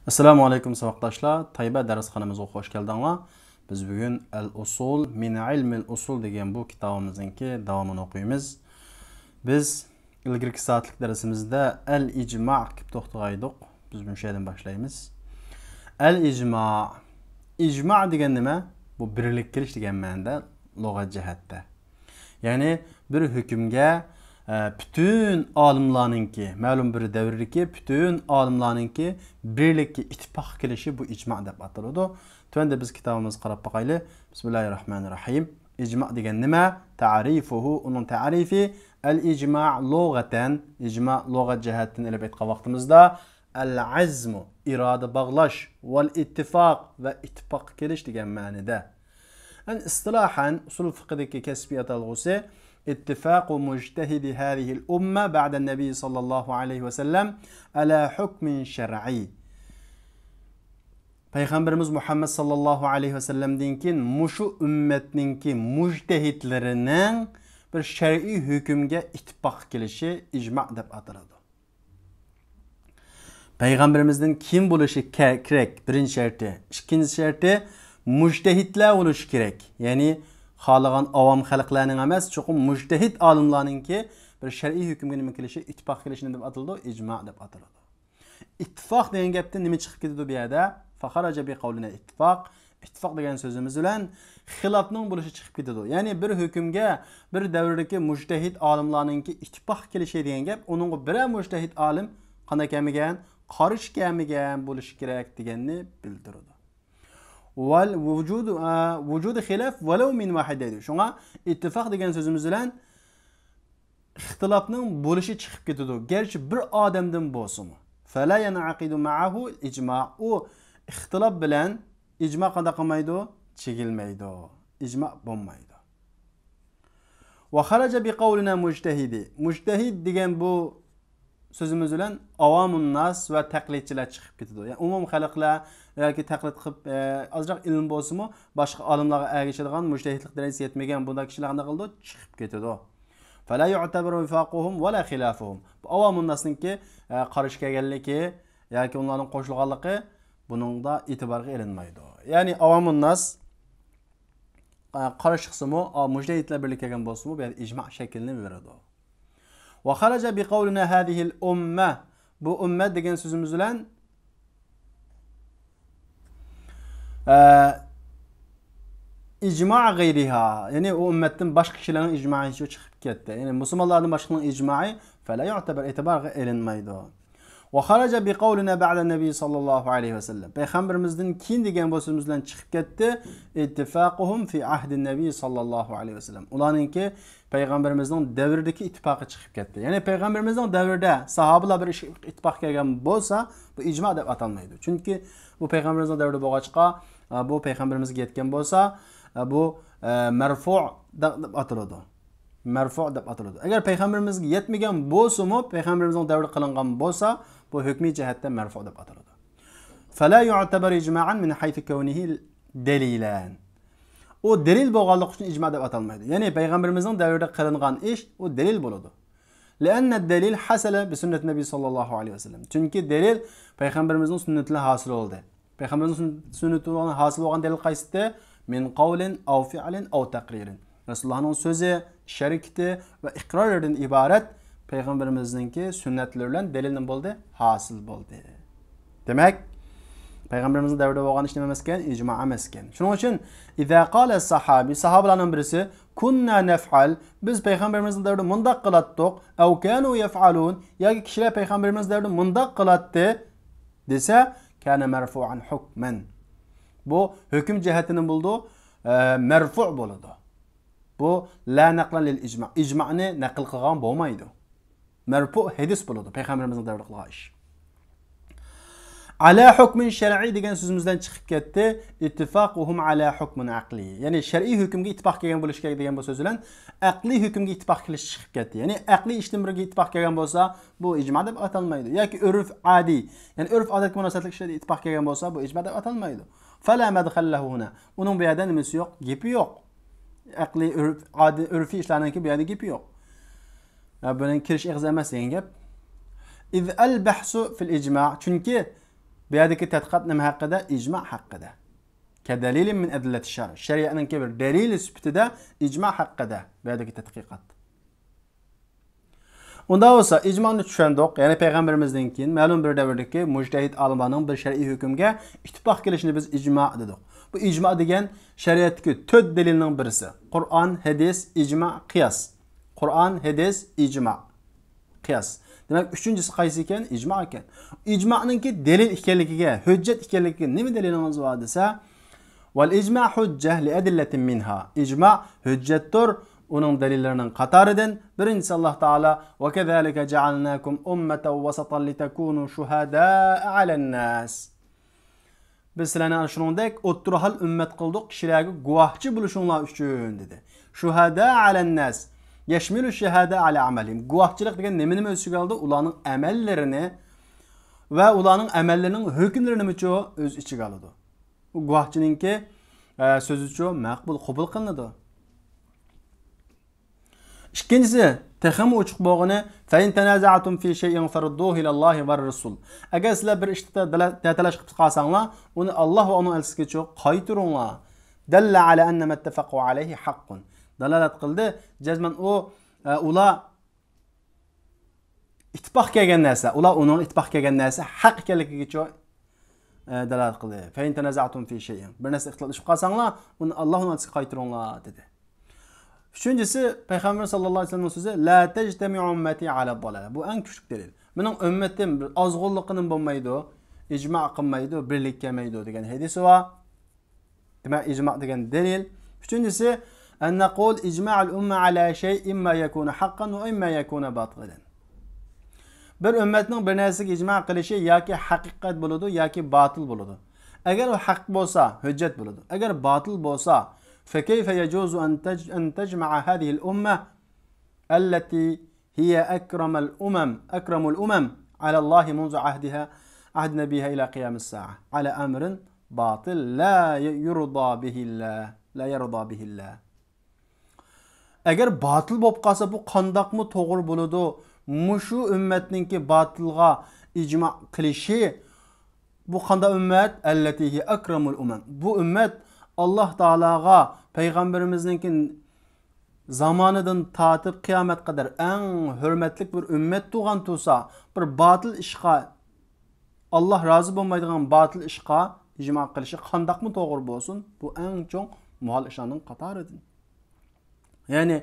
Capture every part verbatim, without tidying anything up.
ئەسسالامۇ ئەلەيكۇم ساۋاقداشلار، تايبە دەرسخانىمىزغا خوش كەلدىڭلار. بىز بۈگۈن ئەل ئۇسۇل مىن ئىلمىل ئۇسۇل دېگەن بۇ كىتابىمىزنىڭكى داۋامىنى ئوقۇيمىز. بىز ئىلگىرىكى سائەتلىك دەرسىمىزدە ئەل ئىجما قىلىپ توختىغان ئىدۇق. بىز مۇشۇ يەردىن باشلايمىز. ئەل ئىجما. ئىجما دېگەن نېمە؟ بۇ بىرلىككە كېلىش دېگەن مەنىدە لۇغەت جەھەتتە. يەنى بىر ھۆكۈمگە، ئە، پۈتۈن ئالىملارنىڭكى، مەلۇم بىر دەۋردىكى پۈتۈن ئالىملارنىڭكى بىرلىككە، ئىتتىپاققا كېلىشى بۇ ئىجما دەپ ئاتىلىدۇ. تۆۋەندە بىز كىتابىمىزغا قاراپ باقايلى. بىسمىللاھىررەھمانىررەھىم. ئىجما دېگەن نېمە؟ تەرىفۇھۇ، ئۇنىڭ تەرىپى. ئەل ئىجما لۇغەتەن، ئىجما لۇغەت جەھەتتىن ئېلىپ ئېيتقان ۋاقتىمىزدا، ئەل ئەزمۇ، ئىرادە باغلاش، ۋەل ئىتتىفاق، ۋە ئىتتىپاققا كېلىش دېگەن مەنىدە. ئەن ئىستىلاھەن، ئۇسۇل فىقھىدىكى كەسپىي ئاتالغۇسى، اتفاق مجتهد هذه الأمة بعد النبي صلى الله عليه وسلم على حكم شرعي. پەيغەمبىرىمىز مۇھەممەد ساللاللاھۇ ئەلەيھى ۋەسەللەمدىن كېيىن مۇشۇ ئۈممەتنىڭكى مۇجتەھىدلىرىنىڭ بىر شەرئىي ھۆكۈمگە ئىتتىپاق كېلىشى ئىجما دەپ ئاتىلىدۇ. پەيغەمبىرىمىزدىن كىم بولۇشى كە-، كېرەك؟ بىرىنچى شەرتى. ئىككىنچى شەرتى، مۇجتەھىدلەر بولۇشى كېرەك. يەنى خالىغان ئاۋام خەلقلەرنىڭ ئەمەس، چوقۇم مۇجتەھىد ئالىملارنىڭكى بىر شەرئىي ھۆكۈمگە نېمە كېلىشى، ئىتتىپاق كېلىشى نېمە دەپ ئاتىلىدۇ؟ ئىجما دەپ ئاتىلىدۇ. ئىتتىفاق دېگەن گەپتىن نېمە چىقىپ كېتىدۇ بۇ يەردە؟ فخرج بقولنا اتفاق. ئىتتىپاق دېگەن سۆزىمىز بىلەن خىلاپنىڭ بولۇشى چىقىپ كېتىدۇ. يەنى بىر ھۆكۈمگە بىر دەۋردىكى مۇجتەھىد ئالىملارنىڭكى ئىتتىپاق كېلىشى دېگەن گەپ، ئۇنىڭغا بىرەر مۇجتەھىد ئالىم قانداق كەلمىگەن، قارشى كەلمىگەن بولۇشى كېرەك دېگەننى بىلدۈرىدۇ. ۋەل ۋۇجۇدۇ، ئە، ۋۇجۇدۇ خىلاف ۋەلەۋ مىن ۋاھىد دەيدۇ. شۇڭا ئىتتىپاق دېگەن سۆزىمىز بىلەن ئىختىلاپنىڭ بولۇشى چىقىپ كېتىدۇ، گەرچە بىر ئادەمدىن بولسىمۇ. فلا ينعقد معه الإجماع. ئۇ ئىختىلاپ بىلەن ئىجما قانداق قىلمايدۇ؟ چىگىلمەيدۇ. ئىجما بولمايدۇ. وخرج بقولنا مجتهد. مۇجتەھىد دېگەن بۇ سۆزىمىز بىلەن ئاۋامۇنناس ۋە تەقلىدچىلەر چىقىپ كېتىدۇ. يەنى ئومۇم خەلقلەر ياكى تەقلىد قىلىپ، ئە، ئازراق ئىلىم بولسىمۇ، باشقا ئالىملارغا ئەگىشىدىغان، مۇجتەھىدلىق دەرىجىسى يەتمىگەن بۇنداق كىشىلەر قانداق قىلىدۇ؟ چىقىپ كېتىدۇ. فلا يعتبر وفاقهم ولا خلافهم. بۇ ئاۋامۇنناسنىڭكى، ئە، قارشى كەلگەنلىكى ياكى ئۇلارنىڭ قوشۇلغانلىقى بۇنىڭدا ئېتىبارغا ئېلىنمايدۇ. يەنى ئاۋامۇنناس، ئە، قارشى چىقسىمۇ، ئا، مۇجتەھىدلەر بىرلىككە كەلگەن بولسىمۇ، بۇ يەردە ئىجما شەكىللىنىۋېرىدۇ. وخرج بقولنا هذه الأمة. بۇ ئۈممەت دېگەن سۆزىمىز بىلەن، ئە، ئىجما غەيرىھا، يەنى ئۇ ئۈممەتتىن باشقا كىشىلەرنىڭ ئىجمائى چىقىپ كەتتى. يەنى مۇسۇلمانلاردىن باشقىنىڭ ئىجمائى، فلا يعتبر، ئېتىبارغا ئېلىنمايدۇ. وخرج بقولنا بعد النبي صلى الله عليه وسلم. پەيغەمبىرىمىزدىن كېيىن دېگەن بۇ سۆزىمىز بىلەن چىقىپ كەتتى. اتفاقهم في عهد النبي صلى الله عليه وسلم. ئۇلارنىڭكى پەيغەمبىرىمىزنىڭ دەۋرىدىكى ئىتتىپاقى چىقىپ كەتتى. يەنى پەيغەمبىرىمىزنىڭ دەۋرىدە ساھابىلار بىر ئىشقا ئىتتىپاق كەلگەن بولسا، بۇ ئىجما دەپ ئاتالمايدۇ. چۈنكى بۇ پەيغەمبىرىمىزنىڭ دەۋرىدە بولغاچقا، ئە، بۇ پەيغەمبىرىمىزگە يەتكەن بولسا، ئە، بۇ، ئە، مەرفۇ دەپ، دەپ ئاتىلىدۇ. مەرفۇ دەپ ئاتىلىدۇ. ئەگەر پەيغەمبىرىمىزگە يەتمىگەن بولسىمۇ، پەيغەمبىرىمىزنىڭ دەۋرىدە قىلىنغان بولسا، بۇ ھۆكمىي جەھەتتە مەرفۇ دەپ ئاتىلىدۇ. فلا يعتبر إجماعا من حيث كونه دليلا. ئۇ دەلىل بولغانلىقى ئۈچۈن ئىجما دەپ ئاتالمايدۇ. يەنى پەيغەمبىرىمىزنىڭ دەۋرىدە قىلىنغان ئىش، ئۇ دەلىل بولىدۇ. لأن الدليل حصل بسنة النبي صلى الله عليه وسلم. چۈنكى دەلىل پەيغەمبىرىمىزنىڭ سۈننىتى بىلەن ھاسىل بولدى. پەيغەمبىرىمىزنىڭ سۈن-، سۈننىتى بىلەن ھاسىل بولغان دەلىل قايسىدى؟ من قول أو فعل أو تقرير. رەسۇلۇللاھنىڭ سۆزى، ئىش ھەرىكىتى ۋە ئىقرارلىرىدىن ئىبارەت پەيغەمبىرىمىزنىڭكى سۈننەتلىرى بىلەن دەلىل نېمە بولدى؟ ھاسىل بولدى. دېمەك، پەيغەمبىرىمىزنىڭ دەۋرىدە بولغان ئىش نېمە ئەمەسكەن؟ ئىجما ئەمەسكەن. شۇنىڭ ئۈچۈن، إذا قال الصحابي، ساھابىلارنىڭ بىرىسى، كنا نفعل، بىز پەيغەمبىرىمىزنىڭ دەۋرىدە مۇنداق قىلاتتۇق، أو كانوا يفعلون، ياكى كىشىلەر پەيغەمبىرىمىز دەۋرىدە مۇنداق قىلاتتى، دېسە، كان مرفوعا حكما. بۇ ھۆكۈم جەھەتتىن نېمە بولىدۇ؟ ئە، مەرفۇ بولىدۇ. بۇ لا نەقلەن لىل ئىجما. ئىجمانى نەقىل قىلغان بولمايدۇ. مەرفۇ ھەدىس بولىدۇ، پەيغەمبىرىمىزنىڭ دەۋرىدە قىلغان ئىش. على حكم شرعي دېگەن سۆزىمىز بىلەن چىقىپ كەتتى. اتفاقهم على حكم عقلي. يەنى شەرئىي ھۆكۈمگە ئىتتىپاق كەلگەن بولۇشى كېرەك دېگەن بۇ سۆز بىلەن ئەقلىي ھۆكۈمگە ئىتتىپاق كېلىش چىقىپ كەتتى. يەنى ئەقلىي ئىشتىن بىرگە ئىتتىپاق كەلگەن بولسا، بۇ ئىجما دەپ ئاتالمايدۇ. ياكى ئۆرپ ئادىي، يەنى ئۆرپ ئادەتكە مۇناسىۋەتلىك ئىشلاردا ئىتتىپاق كەلگەن بولسا، بۇ ئىجما دەپ ئاتالمايدۇ. فلا مدخل له هنا. ئۇنىڭ بۇ يەردە نېمىسى يوق؟ گېپى يوق. ئەقلىي، ئۆرپ، ئادىي، ئۆرپىي ئىشلارنىڭكى بۇ يەردە گېپى يوق. ھە، بۇنىڭ كىرىش ئېغىز ئەمەس دېگەن گەپ. إذ البحث في الإجماع. چۈنكى بۇ يەردىكى تەتقىقات نېمە ھەققىدە؟ ئىجما ھەققىدە. كەدەلىلىن مىن ئەدىللەتى شەرئ. شەرىئەتنىڭكى بىر دەلىلى سۈپىتىدە ئىجما ھەققىدە بۇ يەردىكى تەتقىقات. ئۇنداق بولسا، ئىجمانى چۈشەندۇق. يەنى پەيغەمبىرىمىزدىن كېيىن مەلۇم بىر دەۋردىكى مۇجتەھىد ئالىملارنىڭ بىر شەرئىي ھۆكۈمگە ئىتتىپاق كېلىشىنى بىز ئىجما دېدۇق. بۇ ئىجما دېگەن شەرىئەتتىكى تۆت دەلىلنىڭ بىرسى. قۇرئان، ھەدىس، ئىجما، قىياس. قۇرئان، ھەدىس، ئىجما، قىياس. دېمەك، ئۈچىنچىسى قايسى ئىكەن؟ ئىجما ئىكەن. ئىجمانىڭكى دەلىل ئىكەنلىكىگە، ھۆججەت ئىكەنلىكىگە نېمە دەلىلىڭىز بار دېسە، ۋەل ئىجما ھۇججە لىئەدىللەتىن مىنھا. ئىجما ھۆججەتتۇر، ئۇنىڭ دەلىللىرىنىڭ قاتارىدىن. بىرىنچىسى، ئاللاھ تائالا، ۋەكەزالىكە جەئەلناكۇم ئۇممەتەن ۋەسەتەن لىتەكۇنۇ شۇھەدائە ئەلەنناس. بىز سىلەرنى ئەنە شۇنىڭدەك ئوتتۇرا ھال ئۈممەت قىلدۇق، كىشىلەرگە گۇۋاھچى بولۇشۇڭلار ئۈچۈن، دېدى. شۇھەدائە ئەلەنناس. يەشمىلۇ شەھادە ئەلە ئەمەلىھىم. گۇۋاھچىلىق دېگەن نېمىنى ئۆز ئىچىگە ئالىدۇ؟ ئۇلارنىڭ ئەمەللىرىنى ۋە ئۇلارنىڭ ئەمەللىرىنىڭ ھۆكۈملىرىنىمۇچۇ ئۆز ئىچىگە ئالىدۇ. ئۇ گۇۋاھچىنىڭكى، ئە، سۆزىچۇ مەقبۇل، قوبۇل قىلىنىدۇ. ئىككىنچىسى، تېخىمۇ ئوچۇق بولغىنى، فەئىن تەنازەئتۇم فى شەيئىن فەردۇھۇ ئىلەللاھى ۋەر رۇسۇل. ئەگەر سىلەر بىر ئىشتا تەتەلە-، تەتەلەش قىلىپ قالساڭلار، ئۇنى ئاللاھ ۋە ئۇنىڭ ئەلچىسىگە چوق قايتۇرۇڭلار. دەللە ئەلە ئەننە مەتتەفەقۇ ئەلەيھى ھەققۇن. دالالەت قىلدى، جەزمەن ئۇ، ئە، ئۇلار ئىتتىپاق كەلگەن نەرسە، ئۇلار ئۇنىڭ ئىتتىپاق كەلگەن نەرسە ھەق ئىكەنلىكىگىچۇ، ئە، دالالەت قىلدى. فەئىن تەنازەئتۇم فى شەيئىن. بىر نەرسە ئىختىلاپلىشىپ قالساڭلار، ئۇنى ئاللاھ ئۇنىڭ ئەلچىسىگە قايتۇرۇڭلار، دېدى. ئۈچىنچىسى، پەيغەمبەر ساللاللاھۇ ئەلەيھى ۋەسەللەمنىڭ سۆزى، لا تەجتەمىئۇ ئۈممەتى ئەلە دالالە. بۇ ئەڭ كۈچلۈك دەلىل. مېنىڭ ئۈممىتىم بىر ئازغۇنلۇققىنىمۇ بولمايدۇ، ئىجما قىلمايدۇ، بىرلىككە كەلمەيدۇ دېگەن ھەدىسى بار. دېمەك، ئىجما دېگەن دەلىل. ئۈچىنچىسى، ئەن نەقۇل ئىجمائۇل ئۇممە ئەلە شەيئىن ئىمما يەكۇنۇ ھەققەن ۋە ئىمما يەكۇنۇ باتىلەن. بىر ئۈممەتنىڭ بىر نەرسىگە ئىجما قىلىشى ياكى ھەقىقەت بولىدۇ، ياكى باتىل بولىدۇ. ئەگەر ئۇ ھەق بولسا، ھۆججەت بولىدۇ. ئەگەر باتىل بولسا، فەكەيفە يەجۇزۇ ئەن تەج-، ئەن تەجمەئە ھازىھىل ئۇممە ئەللەتى ھىيە ئەكرەمۇل ئۇمەم، ئەكرەمۇل ئۇمەم ئەلەللاھى مۇنزۇ ئەھدىھا، ئەھدى نەبىيھا ئىلا قىيامىس سائە، ئەلە ئەمرىن باتىل لا يۇرضا بىھىللا، لا يەرضا بىھىللا. ئەگەر باتىل بولۇپ قالسا، بۇ قانداقمۇ توغرا بولىدۇ؟ مۇشۇ ئۈممەتنىڭكى باتىلغا ئىجما قىلىشى، بۇ قانداق ئۈممەت؟ ئەللەتى ھىيە ئەكرەمۇل ئۇمەم. بۇ ئۈممەت ئاللاھ تائالاغا پەيغەمبىرىمىزنىڭكى زامانىدىن تارتىپ قىيامەت قەدەر ئەڭ ھۆرمەتلىك بىر ئۈممەت تۇغان تۇرسا، بىر باتىل ئىشقا، ئاللاھ رازى بولمايدىغان باتىل ئىشقا ئىجما قىلىشى قانداقمۇ توغرا بولسۇن، بۇ ئەڭ چوڭ مۇھال ئىشلارنىڭ قاتارىدىن. يەنى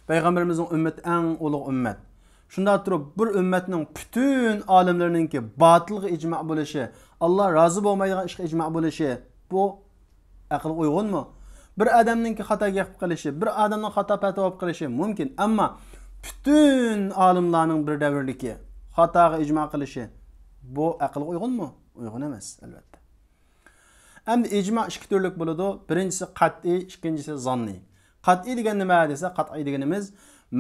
پەيغەمبىرىمىزنىڭ ئۈممىتى ئەڭ ئۇلۇغ ئۈممەت. شۇنداق تۇرۇپ، بىر ئۈممەتنىڭ پۈتۈن ئالىملىرىنىڭكى باتىلغا ئىجما بولۇشى، ئاللاھ رازى بولمايدىغان ئىشقا ئىجما بولۇشى، بۇ ئەقىلگە ئۇيغۇنمۇ؟ بىر ئادەمنىڭكى خاتا گەپ قىلىشى، بىر ئادەمنىڭ خاتا پەتىۋا بېرىپ قېلىشى مۇمكىن، ئەمما پۈتۈن ئالىملارنىڭ بىر دەۋردىكى خاتاغا ئىجما قىلىشى، بۇ ئەقىلگە ئۇيغۇنمۇ؟ ئۇيغۇن ئەمەس، ئەلۋەتتە. ئەمدى ئىجما ئىككى تۈرلۈك بولىدۇ. بىرىنچىسى قەتئىي، ئىككىنچىسى زاننىي. قەتئىي دېگەن نېمە دېسە، قەتئىي دېگىنىمىز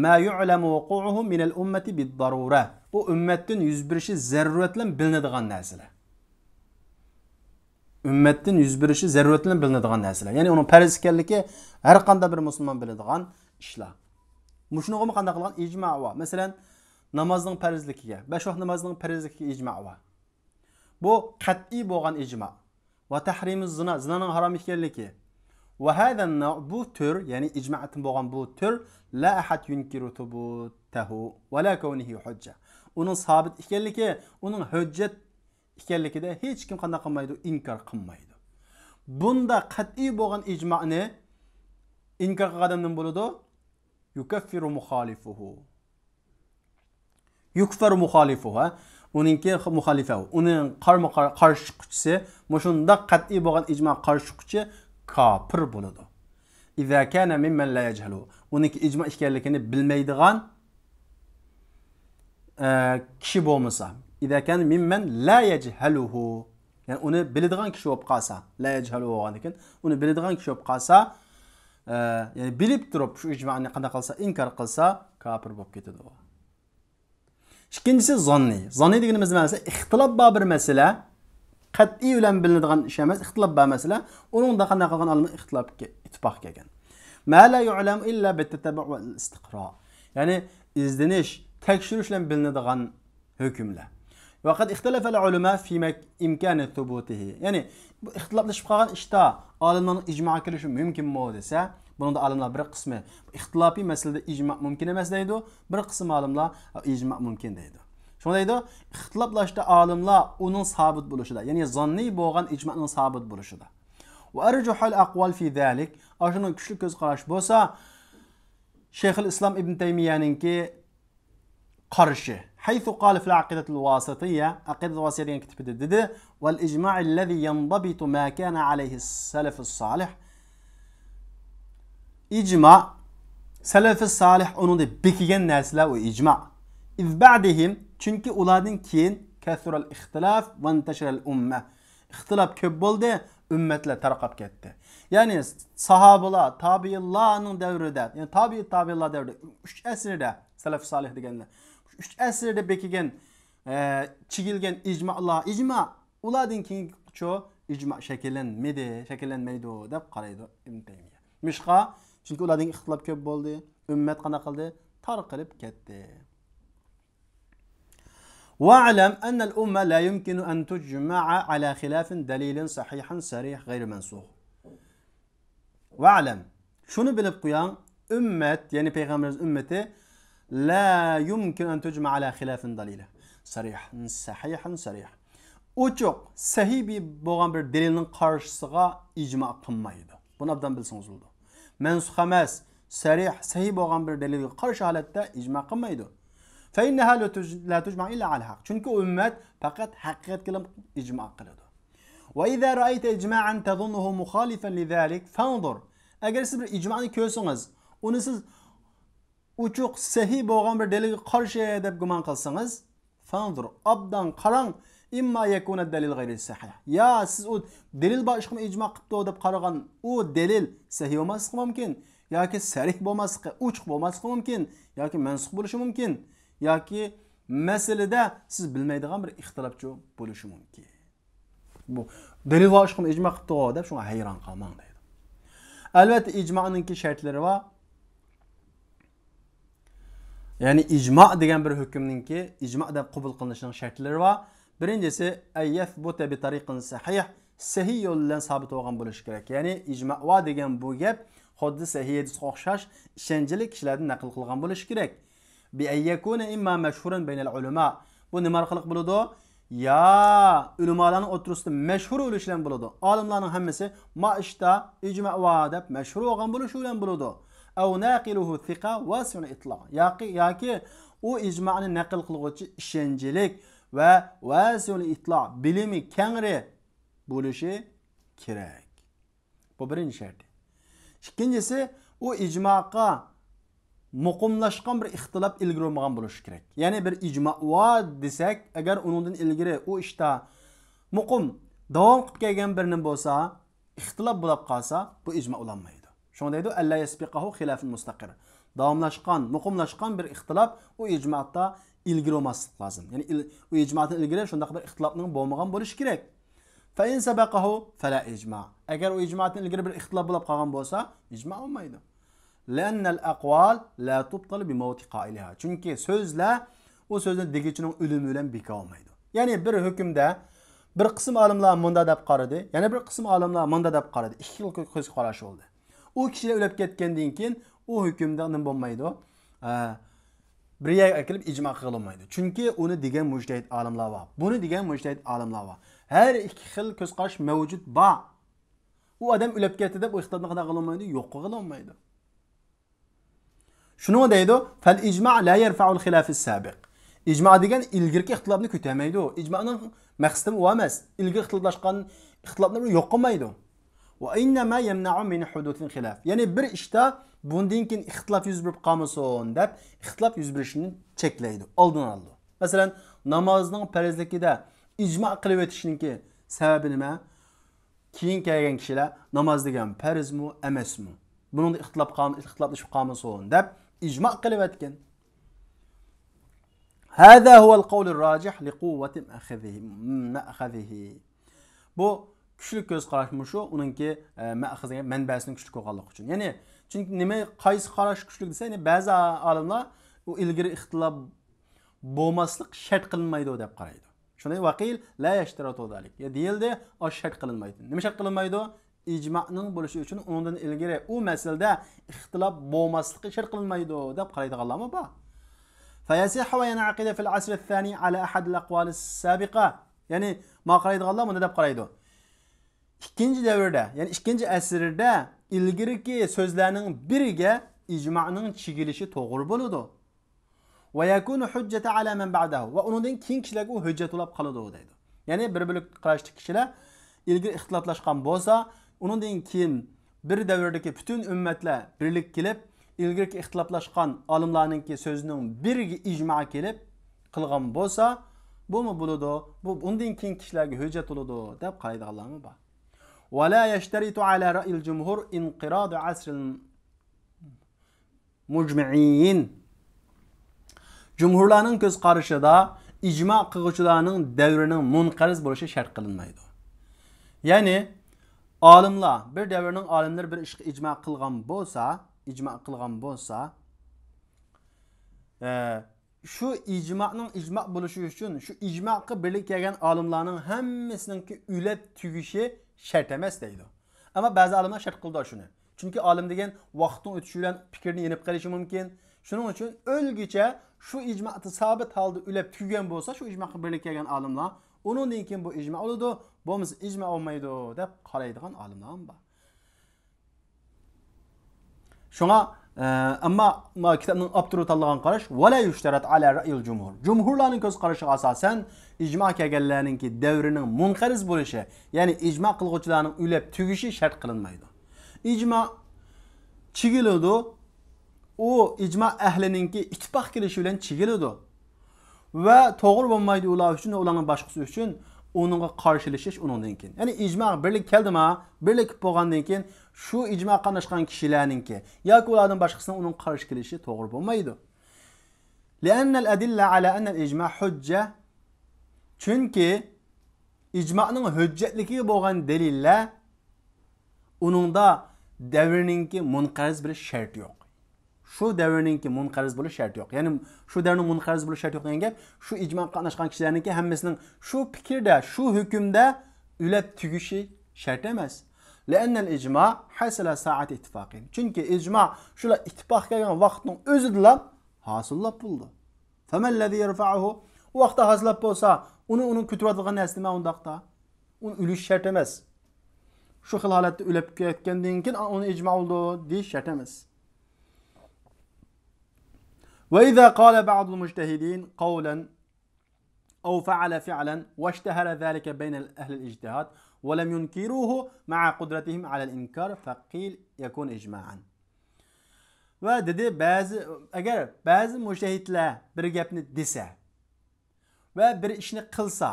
ما يعلم وقوعه من الأمة بالضرورة. ئۇ ئۈممەتتىن يۈز بېرىشى زەرۇرەت بىلەن بىلىنىدىغان نەرسىلەر. ئۈممەتتىن يۈز بېرىشى زەرۇرەت بىلەن بىلىنىدىغان نەرسىلەر. يەنى ئۇنىڭ پەرز ئىكەنلىكى ھەر قانداق بىر مۇسۇلمان بىلىدىغان ئىشلار. مۇشۇنىڭغىمۇ قانداق قىلغان ئىجما بار. مەسىلەن، نامازنىڭ پەرزلىكىگە، بەش ۋاق نامازنىڭ پەرزلىكىگە ئىجما بار. بۇ قەتئىي بولغان ئىجما. ۋە تەھرىمۇ زىنا، زىنانىڭ ھارام ئىكەنلىكى. ۋە ھازا نەۋ، بۇ تۈر، يەنى ئىجمادىن بولغان بۇ تۈر، لا ئەھەد يۇنكىرۇ سۇبۇتەھۇ ۋە لا كەۋنىھى ھۇججە. ئۇنىڭ سابىت ئىكەنلىكى، ئۇنىڭ ھۆججەت ئىكەنلىكىدە ھېچكىم قانداق قىلمايدۇ؟ ئىنكار قىلمايدۇ. بۇنداق قەتئىي بولغان ئىجمانى ئىنكار قىلغان ئادەم نېمە بولىدۇ؟ يۇكەففىرۇ مۇخالىفۇھۇ. يۇكفەرۇ مۇخالىفۇھۇ، ھە؟ ئۇنىڭكى مۇخالىفە، ئۇنىڭ قارمۇ قار-، قارشى چىققۇچىسى، مۇشۇنداق قەتئىي بولغان ئىجماغا قارشى چىققۇچى كاپىر بولىدۇ. ئىزا كانە مىممەن لا يەجھەلۇ. ئۇنىڭكى ئىجما ئىكەنلىكىنى بىلمەيدىغان، ئە، كىشى بولمىسا. ئىزا كانە مىممەن لا يەجھەلۇھۇ. يەنى ئۇنى بىلىدىغان كىشى بولۇپ قالسا، لا يەجھەلۇ بولغاندىكىن، ئۇنى بىلىدىغان كىشى بولۇپ قالسا، ئە، يەنى بىلىپ تۇرۇپ شۇ ئىجمانى قانداق قىلسا، ئىنكار قىلسا، كاپىر بولۇپ كېتىدۇ. ئىككىنچىسى زاننىي. زاننىي دېگىنىمىز نېمە دېسە، ئىختىلاپ بار بىر مەسىلە. قەتئىي بىلەن بىلىنىدىغان ئىش ئەمەس، ئىختىلاپ بار مەسىلە. ئۇنىڭدا قانداق قىلغان ئالىملار ئىختىلاپ كە-، ئىتتىپاق كەلگەن. ما لا يعلم إلا بالتتبع والاستقراء. يەنى ئىزدىنىش، تەكشۈرۈش بىلەن بىلىنىدىغان ھۆكۈملەر. وقد اختلف العلماء في مك- إمكان ثبوته. يەنى بۇ ئىختىلاپلىشىپ قالغان ئىشتا ئالىملارنىڭ ئىجماغا كېلىشى مۇمكىنمۇ دېسە، بۇنىڭدا ئالىملار بىر قىسمى ئىختىلاپىي مەسىلىدە ئىجما مۇمكىن ئەمەس دەيدۇ، بىر قىسىم ئالىملار ئىجما مۇمكىن دەيدۇ. شۇڭا دەيدۇ، ئىختىلاپلاشتا ئالىملار ئۇنىڭ سابىت بولۇشىدا، يەنى زاننىي بولغان ئىجمانىڭ سابىت بولۇشىدا. وأرجح الأقوال في ذلك، ئاشۇنىڭ كۈچلۈك كۆز قاراش بولسا، شەيخۇل ئىسلام ئىبن تەيمىيەنىڭكى قارىشى. حيث قال في العقيدة الواسطية، ئەقىدە ۋاسىتىيە دېگەن كىتابىدا دېدى، والإجماع الذي ينضبط ما كان عليه السلف الصالح. ئىجما، سەلەفى سالىھ ئۇنىڭدا بېكىگەن نەرسىلەر ئۇ ئىجما. إذ بعدهم، چۈنكى ئۇلاردىن كېيىن كثر الاختلاف وانتشر الأمة. ئىختىلاپ كۆپ بولدى، ئۈممەتلەر تارقاپ كەتتى. يەنى ساھابىلار، تابىئىنلارنىڭ دەۋرىدە، يەنى تابىئىي تابىئىنلار دەۋرىدە، ئۈچ ئەسىردە، سەلەف سالىھ دېگەنلەر، ئۈچ ئەسىردە بېكىگەن، ئە، چىگىلگەن ئىجمالار، ئىجما، ئۇلاردىن كېيىنكىچۇ ئىجما شەكىللەنمىدى، شەكىللەنمەيدۇ دەپ قارايدۇ ئىبن تەيمىيە. نېمىشقا؟ چۈنكى ئۇلاردىن ئىختىلاپ كۆپ بولدى، ئۈممەت قانداق قىلدى؟ تارقىلىپ كەتتى. واعلم أن الأمة لا يمكن أن تجمع على خلاف دليل صحيح صريح غير منسوخ. واعلم، شۇنى بىلىپ قويۇڭ، ئۈممەت، يەنى پەيغەمبىرىمىز ئۈممىتى، لا يمكن أن تجمع على خلاف دليل صريح صحيح صريح. ئوچۇق، سەھىھ بولغان بىر دەلىلنىڭ قارشىسىغا ئىجما قىلمايدۇ. بۇنى ئوبدان بىلسىڭىز بولىدۇ. مەنسۇخ ئەمەس، سەرىھ، سەھىھ بولغان بىر دەلىلگە قارشى ھالەتتە ئىجما قىلمايدۇ. فإنها لا تج- لا تجمع إلا على الحق. چۈنكى ئۇ ئۈممەت پەقەت ھەقىقەتكىلا ئىجما قىلىدۇ. وإذا رأيت إجماعا تظنه مخالفا لذلك فانظر. ئەگەر سىز بىر ئىجمانى كۆرسىڭىز، ئۇنى سىز ئوچۇق، سەھىھ بولغان بىر دەلىلگە قارشى دەپ گۇمان قىلسىڭىز، فانظر، ئوبدان قاراڭ، إما أن يكون الدليل غير صحيح. يا سىز ئۇ دەلىل بار ئىشقىمۇ ئىجما قىپتۇ دەپ قارىغان ئۇ دەلىل سەھىھ بولماسلىقى مۇمكىن، ياكى سەرىھ بولماسلىقى، ئوچۇق بولماسلىقى مۇمكىن، ياكى مەنسۇخ بولۇشى مۇمكىن، ياكى مەسىلىدە سىز بىلمەيدىغان بىر ئىختىلاپچۇ بولۇشى مۇمكىن. بۇ دەلىل بار ئىشقىمۇ ئىجما قىپتۇ دەپ شۇڭا ھەيران قالماڭ دەيدۇ. ئەلۋەتتە ئىجمانىڭكى شەرتلىرى بار. يەنى ئىجما دېگەن بىر ھۆكۈمنىڭكى ئىجما دەپ قوبۇل قىلىنىشىنىڭ شەرتلىرى بار. بىرىنچىسى، أن يثبت بطريق صحيح، سەھىھ يول بىلەن سابىت بولغان بولۇشى كېرەك. يەنى ئىجما بار دېگەن بۇ گەپ خۇددى سەھىھ ھەدىسكە ئوخشاش ئىشەنچلىك كىشىلەردىن نەقىل قىلغان بولۇشى كېرەك. بأن يكون إما مشهورا بين العلماء. بۇ نېمە ئارقىلىق بولىدۇ؟ يا ئۆلىمالارنىڭ ئوتتۇرىسىدا مەشھۇر بولۇشى بىلەن بولىدۇ. ئالىملارنىڭ ھەممىسى ما ئىشتا ئىجما بار دەپ مەشھۇر بولغان بولۇشى بىلەن بولىدۇ. أو ناقله ثقة واسع الإطلاع. ياكى، ياكى ئۇ ئىجمانى نەقىل قىلغۇچى ئىشەنچلىك ۋە واسع الإطلاع، بىلىمى كەڭرى بولۇشى كېرەك. بۇ بىرىنچى شەرتى. ئىككىنچىسى، ئۇ ئىجماغا مۇقىملاشقان بىر ئىختىلاپ ئىلگىرى بولمىغان بولۇشى كېرەك. يەنى بىر ئىجما بار دېسەك، ئەگەر ئۇنىڭدىن ئىلگىرى ئۇ ئىشتا مۇقىم داۋام قىلىپ كەلگەن بىرنى بولسا، ئىختىلاپ بولۇپ قالسا، بۇ ئىجما بولالمايدۇ. شۇڭا دەيدۇ، ألا يسبقه خلاف مستقر. داۋاملاشقان، مۇقىملاشقان بىر ئىختىلاپ ئۇ ئىجمادا ئىلگىرى بولماسلىق لازىم. يەنى ئىل- ئۇ ئىجمادىن ئىلگىرى شۇنداق بىر ئىختىلاپنىڭ بولمىغان بولۇشى كېرەك. فإن سبقه فلا إجماع. ئەگەر ئۇ ئىجمادىن ئىلگىرى بىر ئىختىلاپ بولۇپ قالغان بولسا، ئىجما بولمايدۇ. لأن الأقوال لا تبطل بموت قائلها. چۈنكى سۆزلەر ئۇ سۆزنى دېگۈچىنىڭ ئۆلۈمى بىلەن بىكار بولمايدۇ. يەنى بىر ھۆكۈمدە بىر قىسىم ئالىملار مۇنداق دەپ قارىدى، يەنە بىر قىسىم ئالىملار مۇنداق دەپ قارىدى. ئىككى خىل كۆز قاراش بولدى. ئۇ كىشىلەر ئۆلۈپ كەتكەندىن كېيىن ئۇ ھۆكۈمدە نېمە بولمايدۇ؟ ئە، بىر يەرگە ئەكېلىپ ئىجما قىلغىلى بولمايدۇ. چۈنكى ئۇنى دېگەن مۇجتەھىد ئالىملار بار. بۇنى دېگەن مۇجتەھىد ئالىملار بار. ھەر ئىككى خىل كۆز قاراش مەۋجۇت بار. ئۇ ئادەم ئۆلۈپ كەتتى دەپ ئۇ ئىختىلاپنى قانداق قىلغىلى بولمايدۇ؟ يوق قىلغىلى بولمايدۇ. شۇنىڭغا دەيدۇ، فالإجماع لا يرفع الخلاف السابق. ئىجما دېگەن ئىلگىرىكى ئىختىلاپنى كۆتەرمەيدۇ. ئىجمانىڭ مەقسىتى ئۇ ئەمەس. ئىلگىرى ئىختىلاپلاشقان ئىختىلاپنى يوق قىلمايدۇ. وإنما يمنع من حدوث الخلاف. يەنى بىر ئىشتا بۇندىن كېيىن ئىختىلاپ يۈز بېرىپ قالمىسۇن دەپ ئىختىلاپ يۈز بېرىشىنى چەكلەيدۇ، ئالدىنى ئالىدۇ. مەسىلەن، نامازنىڭ پەرزلىكىدە ئىجما قىلىۋېتىشنىڭكى سەۋەبى نېمە؟ كېيىن كەلگەن كىشىلەر ناماز دېگەن پەرزمۇ، ئەمەسمۇ؟ بۇنىڭدا ئىختىلاپ قالم-، ئىختىلاپلىشىپ قالمىسۇن دەپ ئىجما قىلىۋەتكەن. هذا هو القول الراجح لقوة مأخذه، مأخذه. بۇ كۈچلۈك كۆز قاراش مۇشۇ، ئۇنىڭكى، ئە، مەخزىگە، مەنبەسىنىڭ كۈچلۈك بولغانلىقى ئۈچۈن. يەنى، چۈنكى نېمە، قايسى قاراش كۈچلۈك دېسە، يەنى بەزى ئالىملار ئۇ ئىلگىرى ئىختىلاپ بولماسلىق شەرت قىلىنمايدۇ دەپ قارايدۇ. شۇنى ۋەقىل لا يەشتەرىتۇ زالىك. يا دېيىلدى، ئاشۇ شەرت قىلىنمايدۇ. نېمە شەرت قىلىنمايدۇ؟ ئىجمانىڭ بولۇشى ئۈچۈن ئۇنىڭدىن ئىلگىرى ئۇ مەسىلىدە ئىختىلاپ بولماسلىقى شەرت قىلىنمايدۇ دەپ قارايدىغانلارمۇ بار. فيصح وينعقد في العصر الثاني على أحد الأقوال السابقة. يەنى ما قارايدىغانلار مۇنداق دەپ قارايدۇ. ئىككىنچى دەۋردە، يەنى ئىككىنچى ئەسىردە ئىلگىرىكى سۆزلەرنىڭ بىرىگە ئىجمانىڭ چىگىلىشى توغرا بولىدۇ. ويكون حجة على من بعده. ۋە ئۇنىڭدىن كېيىن كىشىلەرگە ئۇ ھۆججەت بولۇپ قالىدۇ دەيدۇ. يەنى بىر بۆلەك قاراشتىكى كىشىلەر ئىلگىرى ئىختىلاپلاشقان بولسا، ئۇنىڭدىن كېيىن بىر دەۋردىكى پۈتۈن ئۈممەتلەر بىرلىككە كېلىپ، ئىلگىرىكى ئىختىلاپلاشقان ئالىملارنىڭكى سۆزىنىڭ بىرىگە ئىجما كېلىپ قىلغان بولسا، بۇمۇ بولىدۇ، بۇ ئۇندىن كېيىن كىشىلەرگە ھۆججەت بولىدۇ دەپ قارايدىغانلارمۇ بار. ولا يشترط على رأي الجمهور انقراض عصر المجمعين. جۇمھۇرلارنىڭ كۆز قارىشىدا ئىجما قىلغۇچىلارنىڭ دەۋرىنىڭ مۇنقەرز بولۇشى شەرت قىلىنمايدۇ. يەنى ئالىملار، بىر دەۋرنىڭ ئالىملىرى بىر ئىشقا ئىجما قىلغان بولسا، ئىجما قىلغان بولسا، ئە، شۇ ئىجمانىڭ ئىجما بولۇشى ئۈچۈن شۇ ئىجماغا بىرلىككە كەلگەن ئالىملارنىڭ ھەممىسىنىڭكى ئۆلۈپ تۈگىشى شەرت ئەمەس دەيدۇ. ئەمما بەزى ئالىملار شەرت قىلىدۇ شۇنى. چۈنكى ئالىم دېگەن ۋاقىتنىڭ ئۆتۈشى بىلەن پىكرىدىن يېنىپ قېلىشى مۇمكىن. شۇنىڭ ئۈچۈن ئۆلگۈچە شۇ ئىجمادا سابىت ھالدا ئۆلۈپ تۈگىگەن بولسا، شۇ ئىجماغا بىرلىككە كەلگەن ئالىملار، ئۇنىڭدىن كېيىن بۇ ئىجما بولىدۇ، بولمىسا ئىجما بولمايدۇ دەپ قارايدىغان ئالىملار بار. شۇڭا، ئە، ئەمما ما كىتابنىڭ ئاپتورى تاللىغان قاراش، ولا يشترط على رأي الجمهور. جۇمھۇرلارنىڭ كۆز قارىشىغا ئاساسەن، ئىجما كەلگەنلەرنىڭكى دەۋرىنىڭ مۇنقەرز بولۇشى، يەنى ئىجما قىلغۇچىلارنىڭ ئۆلۈپ تۈگىشى شەرت قىلىنمايدۇ. ئىجما چىگىلىدۇ، ئۇ ئىجما ئەھلىنىڭكى ئىتتىپاق كېلىشى بىلەن چىگىلىدۇ. ۋە توغرا بولمايدۇ ئۇلار ئۈچۈن، ئۇلارنىڭ باشقىسى ئۈچۈن ئۇنىڭغا قارشىلىشىش ئۇنىڭدىن كېيىن. يەنى ئىجما بىرلىككە كەلدىما، بىرلىككە بولغاندىن كېيىن شۇ ئىجما قاتناشقان كىشىلەرنىڭكى ياكى ئۇلاردىن باشقىسىنىڭ ئۇنىڭغا قارشى كېلىشى توغرا بولمايدۇ. لأن الأدلة على أن الإجماع حجة. چۈنكى ئىجمانىڭ ھۆججەتلىكىگە بولغان دەلىللەر، ئۇنىڭدا دەۋرنىڭكى مۇنقەرز بولۇش شەرتى يوق. شۇ دەۋرنىڭكى مۇنقەرز بولۇش شەرتى يوق. يەنى شۇ دەۋرنىڭ مۇنقەرز بولۇش شەرتى يوق دېگەن گەپ، شۇ ئىجماغا قاتناشقان كىشىلەرنىڭكى ھەممىسىنىڭ شۇ پىكىردە، شۇ ھۆكۈمدە ئۆلۈپ تۈگىشى شەرت ئەمەس. لأن الإجماع حصل ساعة اتفاقهم. چۈنكى ئىجما شۇلار ئىتتىپاققا كەلگەن ۋاقىتنىڭ ئۆزىدىلا ھاسىللاپ بولىدۇ. فما الذي يرفعه؟ ئۇ ۋاقىتتا ھاسىللاپ بولسا، ئۇنى، ئۇنىڭ كۆتۈرۈۋاتىدىغان نەرسە نېمە ئۇنداقتا؟ ئۇنى ئۆلۈش شەرت ئەمەس. شۇ خىل ھالەتتە ئۆلۈپ كەتكەندىن كېيىن ئۇنى ئىجما بولدى دېيىش شەرت ئەمەس. وإذا قال بعض المجتهدين قولا أو فعل فعلا واشتهر ذلك بين أهل الاجتهاد ولم ينكروه مع قدرتهم على الإنكار فقيل يكون إجماعا. ۋە دېدى، بەزى، ئەگەر بەزى مۇجتەھىدلەر بىر گەپنى دېسە ۋە بىر ئىشنى قىلسا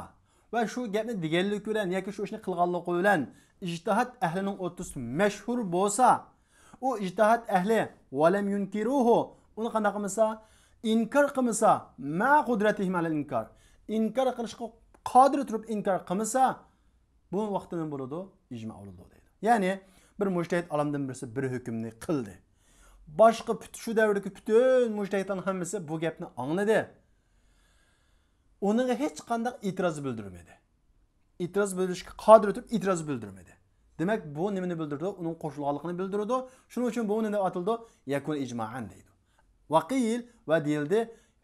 ۋە شۇ گەپنى دېگەنلىكى بىلەن ياكى شۇ ئىشنى قىلغانلىقى بىلەن ئىجتىھاد ئەھلىنىڭ ئوتتۇرىسىدا مەشھۇر بولسا، ئۇ ئىجتىھاد ئەھلى ولم ينكروه، ئۇنى قانداق قىلمىسا، ئىنكار قىلمىسا، مع قدرتهم على الإنكار، ئىنكار قىلىشقا قادىر تۇرۇپ ئىنكار قىلمىسا، بۇ ۋاقىتتا نېمە بولىدۇ؟ ئىجما بولىدۇ دەيدۇ. يەنى بىر مۇجتەھىد ئالىمدىن بىرسى بىر ھۆكۈمنى قىلدى. باشقا پۈت-، شۇ دەۋردىكى پۈتۈن مۇجتەھىدلارنىڭ ھەممىسى بۇ گەپنى ئاڭلىدى. ئۇنىڭغا ھېچقانداق ئېتىراز بىلدۈرمىدى. ئېتىراز بىلدۈرۈشكە قادىر تۇرۇپ ئېتىراز بىلدۈرمىدى. دېمەك، بۇ نېمىنى بىلدۈرىدۇ؟ ئۇنىڭ قوشۇلغانلىقىنى بىلدۈرىدۇ. شۇنىڭ ئۈچۈن بۇ نېمە دەپ ئاتىلىدۇ؟ يەكۇن ئىجمائەن دەيدۇ. ۋەقىل ۋە دېيىلدى،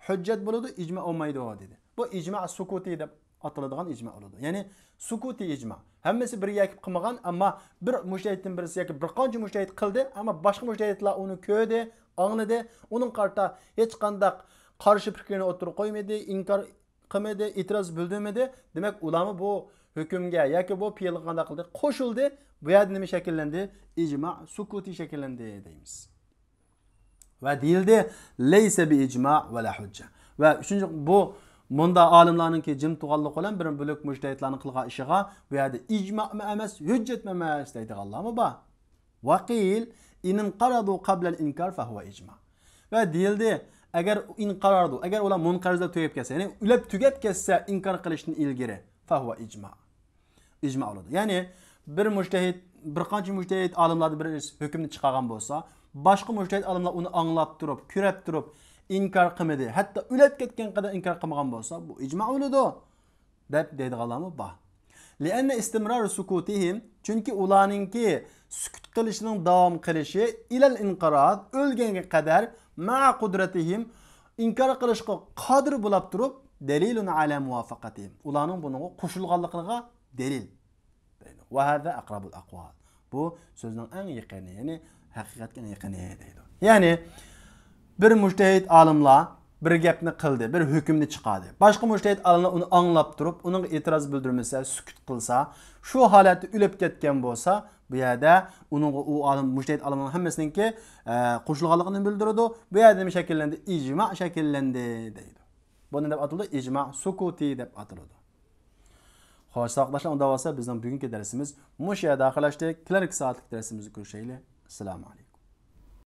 ھۆججەت بولىدۇ، ئىجما بولمايدۇ دېدى. بۇ ئىجما سۇكۇتى دەپ ئاتىلىدىغان ئىجما بولىدۇ. يەنى سۇكۇتى ئىجما. ھەممىسى بىرگە ئەكىپ قىلمىغان، ئەمما بىر مۇجتەھىدتىن بىرسى ياكى بىر قانچە مۇجتەھىد قىلدى، ئەمما باشقا مۇجتەھىدلار ئۇنى كۆردى، ئاڭلىدى، ئۇنىڭغا قارىتا ھېچقانداق قارشى پىكرىنى ئوتتۇرىغا قويمىدى، ئىنكار قىلمىدى، ئېتىراز بىلدۈرمىدى. دېمەك، ئۇلارمۇ بۇ ھۆكۈمگە ياكى بۇ پېئىلغا قانداق قىلدى؟ قوشۇلدى. بۇ يەردە نېمە شەكىللەندى؟ ئىجما سۇكۇتى شەكىللەندى دەيمىز. ۋە دېيىلدى، لەيسە بى ئىجما ۋە لا ھۇججە. ۋە ئۈچىنچى، بۇ مۇندا ئالىملارنىڭكى جىم تۇرغانلىقى بىلەن بىر بۆلەك مۇجتەھىدلارنىڭ قىلغان ئىشىغا بۇ يەردە ئىجمامۇ ئەمەس، ھۆججەتمۇ ئەمەس دەيدىغانلارمۇ بار. ۋەقىل، ئىن ئىنقەرەزۇ قەبلەل ئىنكار فەھۇۋە ئىجما. ۋە دېيىلدى، ئەگەر ئىنقەرەزۇ، ئەگەر ئۇلار مۇنقەرىزدا تۈگەپ كەتسە، يەنى ئۆلۈپ تۈگەپ كەتسە ئىنكار قىلىشتىن ئىلگىرى، فەھۇۋە ئىجما. ئىجما بولىدۇ. يەنى بىر مۇجتەھىد، بىر قانچە مۇجتەھىد ئالىملاردىن بىرى ھۆكۈمنى چىقارغان بولسا، باشقا مۇجتەھىد ئالىملار ئۇنى ئاڭلاپ تۇرۇپ، كۆرۈپ تۇرۇپ، ئىنكار قىلمىدى، ھەتتا ئۆلۈپ كەتكەن قەدەر ئىنكار قىلمىغان بولسا، بۇ ئىجما بولىدۇ. دەپ دەيدىغانلارمۇ بار. لأن استمرار سكوتهم، چۈنكى ئۇلارنىڭكى سۈكۈت قىلىشىنىڭ داۋام قىلىشى، إلى الانقراض، ئۆلگەنگە قەدەر، مع قدرتهم، ئىنكار قىلىشقا قادىر بولاپ تۇرۇپ، دليل على موافقتهم، ئۇلارنىڭ بۇنىڭغا قوشۇلغانلىقىغا دەلىل. دەيدۇ. وهذا أقرب الأقوال. بۇ سۆزنىڭ ئەڭ يېقىنى، يەنى ھەقىقەتكە ئەڭ يېقىنى دەيدۇ. يەنى بىر مۇجتەھىد ئالىملار بىر گەپنى قىلدى، بىر ھۆكۈمنى چىقاردى. باشقا مۇجتەھىد ئالىملار ئۇنى ئاڭلاپ تۇرۇپ، ئۇنىڭغا ئېتىراز بىلدۈرمىسە، سۈكۈت قىلسا، شۇ ھالەتتە ئۆلۈپ كەتكەن بولسا، بۇ يەردە ئۇنىڭغا ئۇ ئالىم، مۇجتەھىد ئالىمنىڭ ھەممىسىنىڭكى، ئە، قوشۇلغانلىقىنى بىلدۈرىدۇ. بۇ يەردە نېمە شەكىللەندى؟ ئىجما شەكىللەندى دەيدۇ. بۇ نېمە دەپ ئاتىلىدۇ؟ ئىجما سۇكۇتى دەپ ئاتىلىدۇ. خوش، ساۋاقداشلار، ئۇنداق بولسا بىزنىڭ بۈگۈنكى دەرسىمىز مۇشۇ يەردە ئاخىرلاشتى. كېلەركى سائەتلىك دەرسىمىزدە كۆرۈشەيلى. ئەسسالامۇ ئەلەيكۇم.